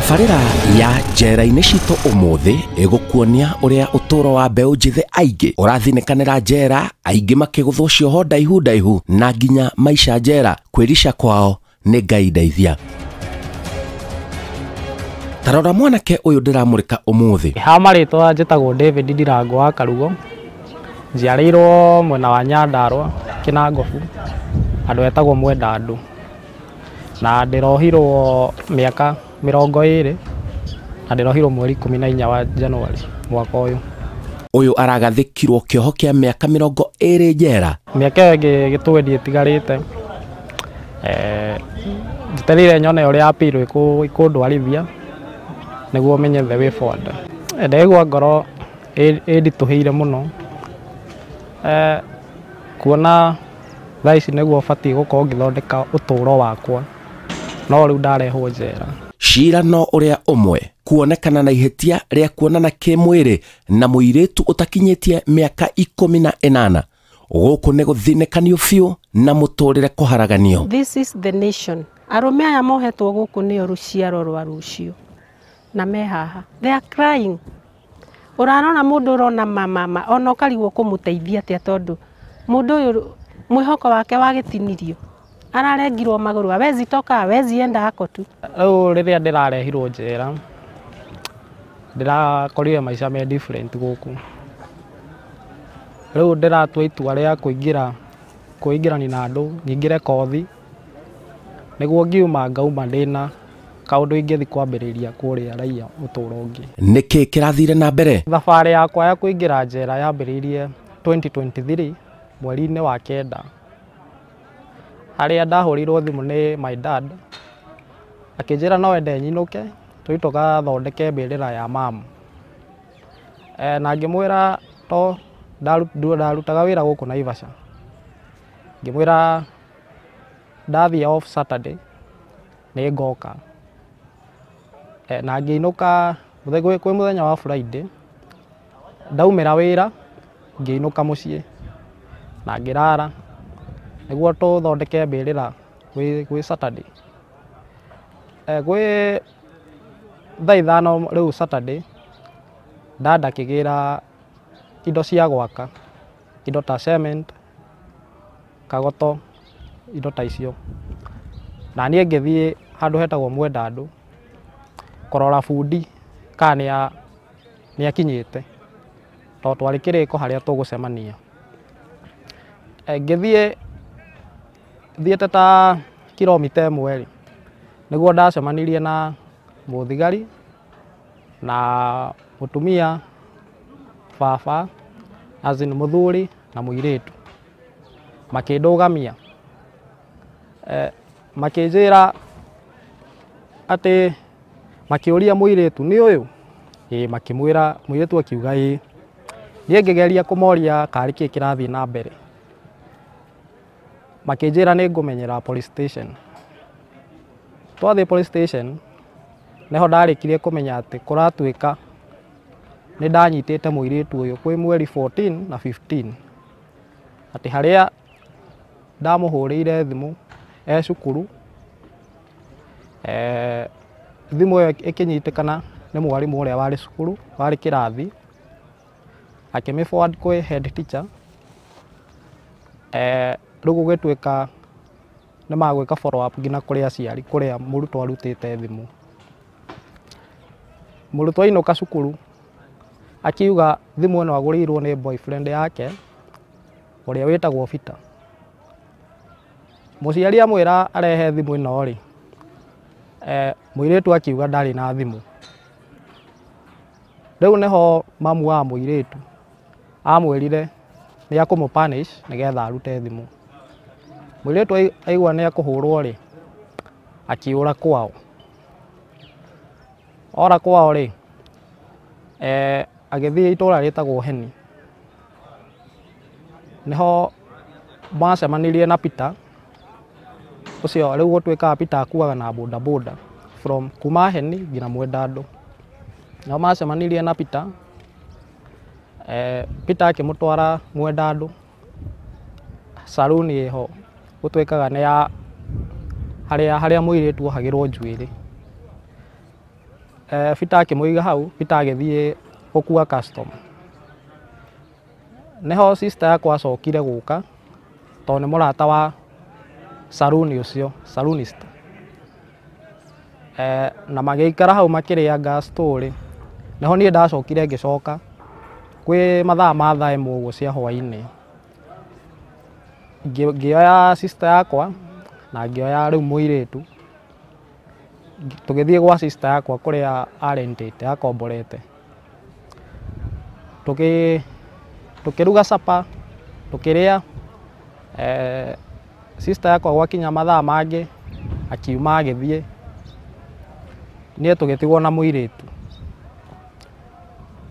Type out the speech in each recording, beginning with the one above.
Tabarĩra ya njera-inĩ citũ ũmũthĩ ĩgũkuonia ũrĩa ũtũũro wa mbeũ njĩthĩ aingĩ ũrathinĩkanĩra njera, aingĩ makĩgũthwo cioho ndaihu ndaihu na nginya maica njera kwĩrica kwao nĩ Ngai ndeithia. Tarora mwanake ũyũ ndĩramũrĩka ũmũthĩ. Ha marĩtwa njĩtagwo David Ndirango wa Karugo, njiarĩirwo mwena wa Nyandarua Kĩnangobu, handũ hetagwo Mwendandũ, na ndĩrohirwo mĩaka 20 na ndĩrohirwo mweri 14 wa Januari mwaka ũyũ. Ũyũ aragathĩkirwo kĩoho kĩa mĩaka 20 njera. Mĩaka ĩyo ĩngĩ gĩtwendi ĩtigarĩte, njetereire nyone ũrĩa appeal ĩkũndwarithia nĩguo menye the way forward. Ndaigua ngoro ĩnditũhĩire mũno, kuona thaa ici nĩguo batiĩ gũkorwo ngĩthondeka ũtũũro wakwa, no rĩu ndarehwo njera. Cira no ũrĩa ũmwe kuonekana na ihĩtia rĩa kuonana kĩmwĩrĩ na mũirĩtu ũtakinyĩtie mĩaka 18. Gũkũ nĩ gũthinĩkanio biũ na mũtũrĩre kũharaganio. This is the nation. Arũme aya mohetwo gũkũ nĩo rũciaro rwa rũciũ na me haha. They are crying. Ũrarora mũndũ ũrona mama ona ũkarigwo kũmũteithia atĩa tondũ mũndũ ũyũ mwĩhoko wake wagĩtinirio. Ararengirwo magũrũ, hawezi toka, hawezi enda, ako tu. Rĩu rĩrĩa ndĩrarehirwo njera ndĩrakorire maica me different gũkũ. Rĩu ndĩratua itua rĩa kũingĩrania na andũ, nyingĩre kothi nĩguo ngiuma ngauma ndĩna kaũndũ ingĩthiĩ kwambĩrĩria kũrĩa raia ũtũũro ũngĩ. Nĩkĩ kĩrathire na mbere? Thabarĩ yakwa ya kũingĩra njera yambĩrĩirie 2023 mweri-inĩ wa 9, harĩa ndahũrĩirwo thimũ nĩ my dad akĩnjĩra no ende nyinũke tũthiĩ tũgathondeke mbĩrĩra ya mamu. Na ngĩmwĩra to ndarutaga wĩra gũkũ Naivasha, ngĩmwĩra ndathiĩ off Saturday nĩ ngoka. Na ngĩinũka kwĩ mũthenya wa Friday ndaumĩra wĩra ngĩinũka mũciĩ na ngĩrara nĩguo tũthondeke mbĩrĩra gwĩ Saturday. Gwĩ thaa 5 rĩu Saturday dad akĩgĩra indo cia gwaka, indo ta cement, kagoto, indo ta icio. Na niĩ ngĩthiĩ handũ hetagwo Mwendandũ kũrora bundi kana nĩakinyĩte, tondũ twarĩ kĩrĩko harĩa tũgũcemania. Ngĩthiĩ thiĩte ta kilomita 1 rĩ, nĩguo ndacemanirie na mũthigari na mũtumia, baba, as in mũthuri na mũirĩtu, makĩndũgamia. Makĩnjĩra atĩ makĩũria mũirĩtu nĩ ũyũ? Ĩĩ, makĩmwĩra, mũirĩtu akiuga ĩĩ. Niĩ ngĩgeria kũmoria karĩ kĩĩ kĩrathiĩ na mbere, makĩnjĩra nĩ ngũmenyera police station. Twathiĩ police station nĩho ndarĩkirie kũmenya atĩ kũratuĩka nĩ ndanyitĩte mũirĩtu ũyũ kwĩ mweri 14 na 15, atĩ harĩa ndamũhũrĩire thimũ e cukuru, thimũ ĩyo ĩkĩnyitĩkana nĩ mwarimũ ũrĩa warĩ cukuru, warĩ kĩrathi, akĩmĩ forward kwĩ head teacher. Rĩu gũgĩtuĩka nĩ magwĩka follow up nginya kũrĩ aciari kũrĩa mũrutwo arutĩte thimũ. Mũrutwo ainũka cukuru akiuga thimũ ĩno agũrĩirwo nĩ boyfriend yake ũrĩa wĩtagwo Peter. Mũciari amwĩra arehe thimũ ĩno rĩ, mũirĩtu akiuga ndarĩ na thimũ. Rĩu nĩho mamu wa mũirĩtu amwĩrire nĩ akũmũ punish nĩgetha arute thimũ. Mũirĩtu aigua nĩ akũhũrwo rĩ, akiũra kwao. Ora kwao rĩ, agĩthiĩ itũũra rĩtagwo Heni. Nĩho macemanirie na Peter ũcio rĩu gũtuĩkaga Peter akuaga na boda boda from kuma Heni nginya Mwendandũ. Nĩho macemanirie na Peter. Peter akĩmũtwara Mwendandũ saruni ĩho gũtuĩkaga nĩ ya harĩa mũirĩtu ohagĩrwo njuĩrĩ. Peter akĩmũiga hau, Peter agĩthiĩ gũkua customer. Nĩho sister yakwa acokire gũka tondũ nĩ mũrata wa saruni ũcio, salonist. Na magĩikara hau makĩrĩanga story. Nĩho niĩ ndacokire ngĩcoka kwĩ mathaa ma thaa 1 ũguo cia hwaĩ-inĩ. Ngĩoya sister yakwa na ngĩoya rĩu mũirĩtu, tũgĩthiĩ gwa sister yakwa kũrĩa arentĩte, akomborete. Tũkĩruga supper, tũkĩrĩa. Sister yakwa gwakinya mathaa mangĩ akiuma agĩthiĩ, niĩ tũgĩtigwo na mũirĩtu.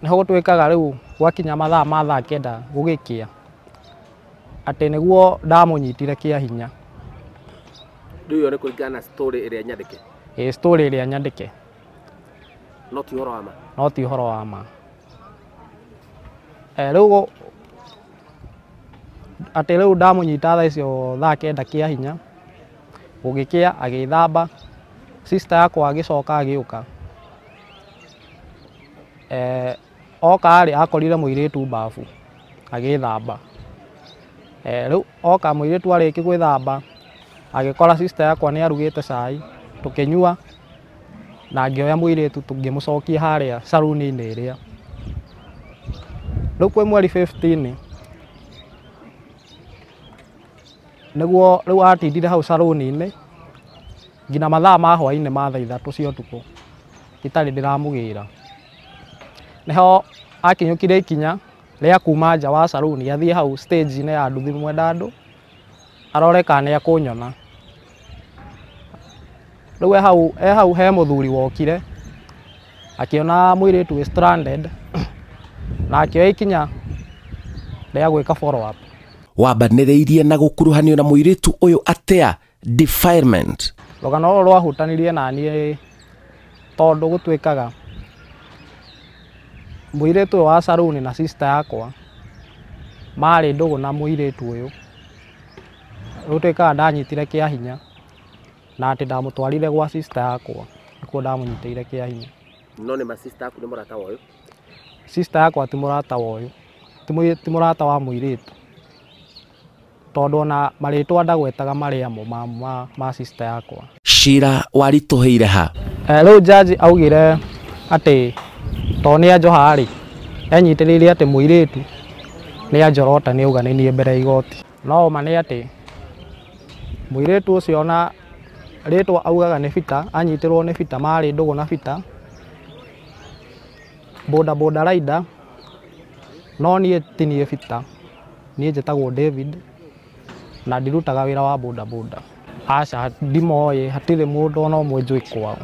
Nĩho gũtuĩkaga rĩu gwakinya mathaa ma thaa 9 gũgĩkĩa, atĩ nĩguo ndamũnyitire kĩa hinya. Rĩu ĩyo nĩ kũringana na story ĩrĩa nyandĩke? Ĩĩ, story ĩrĩa nyandĩke. No ti ũhoro wa ma? No ti ũhoro wa ma. Rĩu atĩ rĩu ndamũnyita thaa icio thaa 9 kĩa hinya, gũgĩkĩa agĩthamba, sister yakwa agĩcoka agĩũka. Oka rĩ, akorire mũirĩtu bafu agĩthamba. Rĩu oka mũirĩtu arĩkia gwĩthamba, agĩkora sister yakwa nĩ arugĩte cai, tũkĩnyua, na ngĩoya mũirĩtu ngĩmũcokia harĩa saruni-inĩ ĩrĩa. Rĩu kwĩ mweri 15 nĩguo rĩu atindire hau saruni-inĩ nginya mathaa ma hwaĩ-inĩ ma thaa 3 cia ũtukũ itarĩ ndĩramũgĩra. Nĩho akinyũkire ikinya rĩa kuma nja wa saruni athiĩ hau stage-inĩ ya nduthi Mwendandũ arore kana nĩekũnyona. Rĩu e hau he mũthuri wokire akĩona mũirĩtu wĩ stranded na akĩoya ikinya rĩa gwĩka follow up. Wambanĩrĩirie na gũkuruhanio na mũirĩtu ũyũ atĩa defilement? Rũgano rũrũ rwahutanirie na niĩ tondũ gũtuĩkaga mũirĩtu ũyũ wa saruni na sister yakwa marĩ ndũgũ na mũirĩtu ũyũ. Gũtuĩkaga ndanyitire kĩa hinya na atĩ ndamũtwarire gwa sister yakwa, nĩkuo ndamũnyitĩire kĩa hinya. No nĩ ma sister yaku nĩ mũrata wa ũyũ? Sister yakwa ti mũrata wa ũyũ, ti mũrata wa mũirĩtu, tondũ ona marĩtwa ndagwetaga marĩa mo ma sister yakwa. Cira waritũhĩire ha? Rĩu judge augire atĩ tondũ nĩ anjoha rĩ, enyitĩrĩire atĩ mũirĩtu nĩ anjorota nĩ auga nĩ niĩ mbere ya igoti. No ma nĩ atĩ mũirĩtu ũcio ona rĩtwa augaga nĩ Peter, anyitĩrwo nĩ Peter, marĩ ndũgũ na Peter, boda boda rider, no niĩ ti niĩ Peter, niĩ njĩtagwo David na ndirutaga wĩra wa boda boda. Aca, ndimoĩ, hatirĩ mũndũ ona ũmwe njũĩ kwao.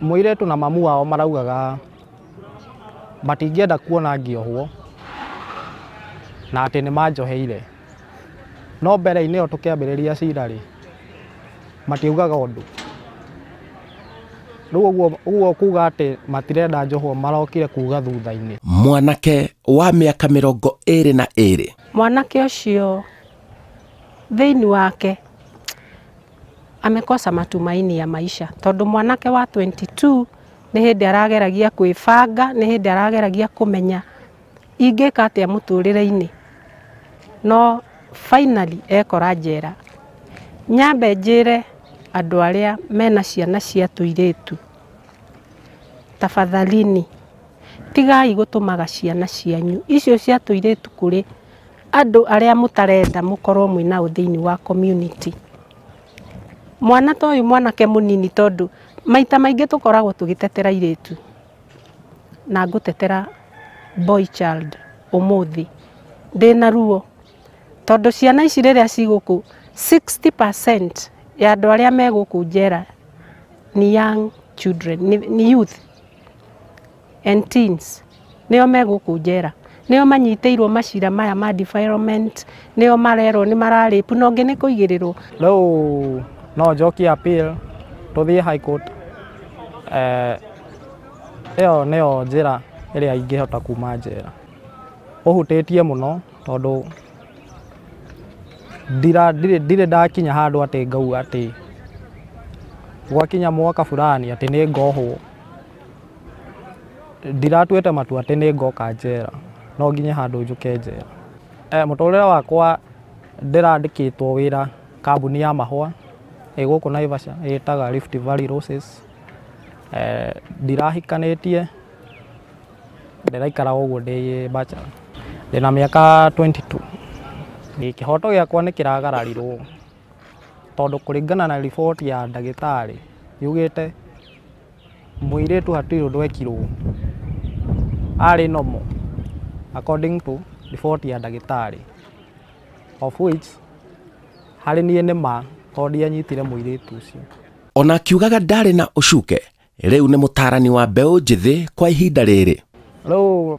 Mũirĩtu na mamu wao maraugaga matingĩenda kuona ngĩohwo na atĩ nĩ manjoheire. No mbere-inĩ ĩyo tũkĩambĩrĩria cira rĩ, matiugaga ũndũ. Rĩu ũguo kuga atĩ matirenda njohwo marokire kuga thutha-inĩ. Mwanake wa mĩaka 22. Mwanake ũcio thĩinĩ wake amekosa matumaini ya maisha, tondũ mwanake wa 22 nĩ hĩndĩ arageragia kwĩbanga, nĩ hĩndĩ arageragia kũmenya ingĩka atĩa mũtũrĩre-inĩ, no finally ekora njera. Nyambe njĩre andũ arĩa mena ciana cia tũirĩtu, tafadhalini tigai gũtũmaga ciana cianyu icio cia tũirĩtu kũrĩ andũ arĩa mũtarenda mũkorwo mwĩnao thĩinĩ wa community. Mwana ta ũyũ mwanake mũnini, tondũ maita maingĩ tũkoragwo tũgĩtetera irĩtu, na ngũtetera boy child ũmũthĩ ndĩna ruo, tondũ ciana ici rĩrĩa cigũkũ 60% ya andũ arĩa me gũkũ njera ni young children, ni youth and teens, nĩo me gũkũ njera, nĩo manyitĩirwo macira maya ma defilement, nĩo marerwo nĩ mararĩpu, na ũngĩ nĩ kũigĩrĩrwo. Rĩu no njokie appeal tũthiĩ high court. Ĩyo nĩyo njĩra ĩrĩa ingĩhota kuma njera. Ũhutĩtie mũno tondũ ndirĩ ndakinya handũ atĩ ngauga atĩ gwakinya mwaka fulani atĩ nĩ ngohwo. Ndiratuĩte matua atĩ nĩ ngoka njera, no nginye handũ njũke njera. Mũtũrĩre wakwa ndĩrandĩkĩtwo wĩra kambuni ya mahũa ĩ gũkũ Naivasha ĩtaga Rift Valley Roses. Ndirahikanĩtie, ndĩraikara ũguo ndĩ bachelor. Ndĩna mĩaka 22. Kĩhoto gĩakwa nĩ kĩragararirwo tondũ kũringana na riboti ya ndagĩtarĩ yugĩte mũirĩtu hatirĩ ũndũ ekirwo, arĩ normal according to riboti ya ndagĩtarĩ, of which harĩ niĩ nĩ ma tondũ ndianyitire mũirĩtu ũcio. Ona akiugaga ndarĩ na ũcuke, rĩu nĩ mũtaarani wa mbeũ njĩthĩ kwa ihinda rĩrĩ. Rĩu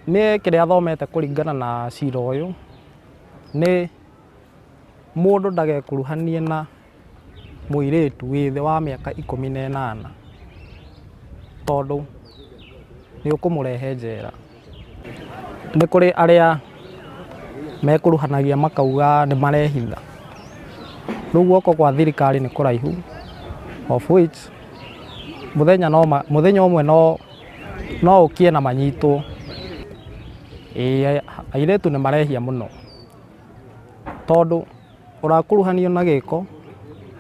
niĩ kĩrĩa thomete kũringana na cira ũyũ nĩ mũndũ ndagekuruhanie na mũirĩtu wĩ thĩ wa mĩaka 18 tondũ nĩ ũkũmũrehe njera. Nĩ kũrĩ arĩa mekuruhanagia makauga nĩ marehitha. Rĩu guoko kwa thirikari nĩ kũraihu, of which mũthenya mũthenya ũmwe no ũkie na manyitwo. Airĩtu nĩ marehia mũno tondũ ũrakuruhanio na gĩko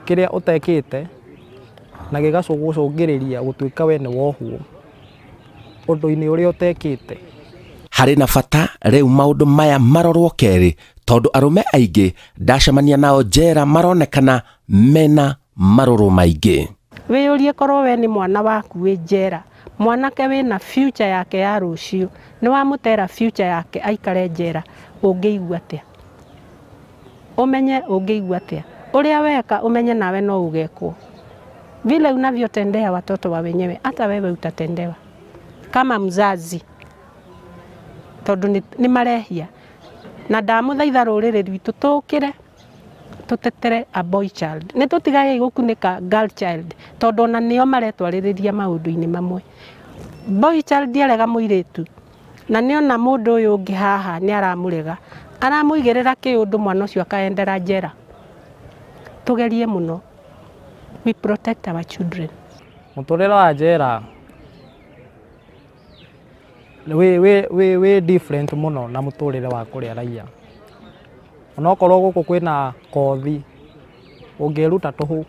kĩrĩa ũtekĩte na gĩgacũngĩrĩria gũtuĩka we nĩ wohwo ũndũ-inĩ ũrĩa ũtekĩte. Harĩ na bata rĩu maũndũ maya marorwo kerĩ tondũ arũme aingĩ ndacemania nao njera maronekana mena marũrũ maingĩ. Wĩyũrie korwo we nĩ mwana waku wĩ njera, mwanake wĩna future yake ya rũciũ, nĩ wamũtera future yake aikare njera, ũngĩigua atĩa? Ũmenye ũngĩigua atĩa? Ũrĩa weka ũmenye nawe no ũgekwo. Vile unavyotendea watoto wa wenyewe, hata wewe utatendewa kama mzazi, tondũ nĩ marehia. Na ndamũthaitha rũrĩrĩ rwitũ tũkĩre tũtetere a boy child, nĩ tũtigage gũkunĩka girl child tondũ ona nĩo maretwarĩrĩria maũndũ-inĩ mamwe. Boy child arega mũirĩtu na nĩona mũndũ ũyũ ũngĩ haha nĩ aramũrega, aramũigĩrĩra kĩũndũ, mwana ũcio akaendera njera. Tũgerie mũno, we protect our children. Mũtũrĩre wa njera wĩ different mũno na mũtũrĩre wa kũrĩa raia. Onokorwo gũkũ kwĩna kothi ũngĩruta tũhũ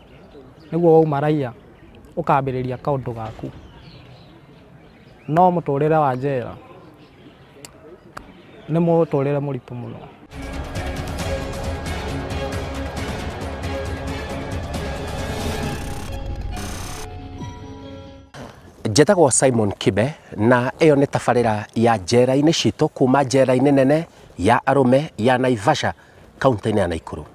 nĩguo wauma raia ũkambĩrĩria kaũndũ gaku, no mũtũrĩre wa njera nĩ mũtũrĩre mũritũ mũno. Njetagwo Simon Kibe na ĩyo nĩ tabarĩra ya njera-inĩ citũ kuma njera-inĩ nene ya arũme ya Naivasha kaunti-inĩ ya Nakuru.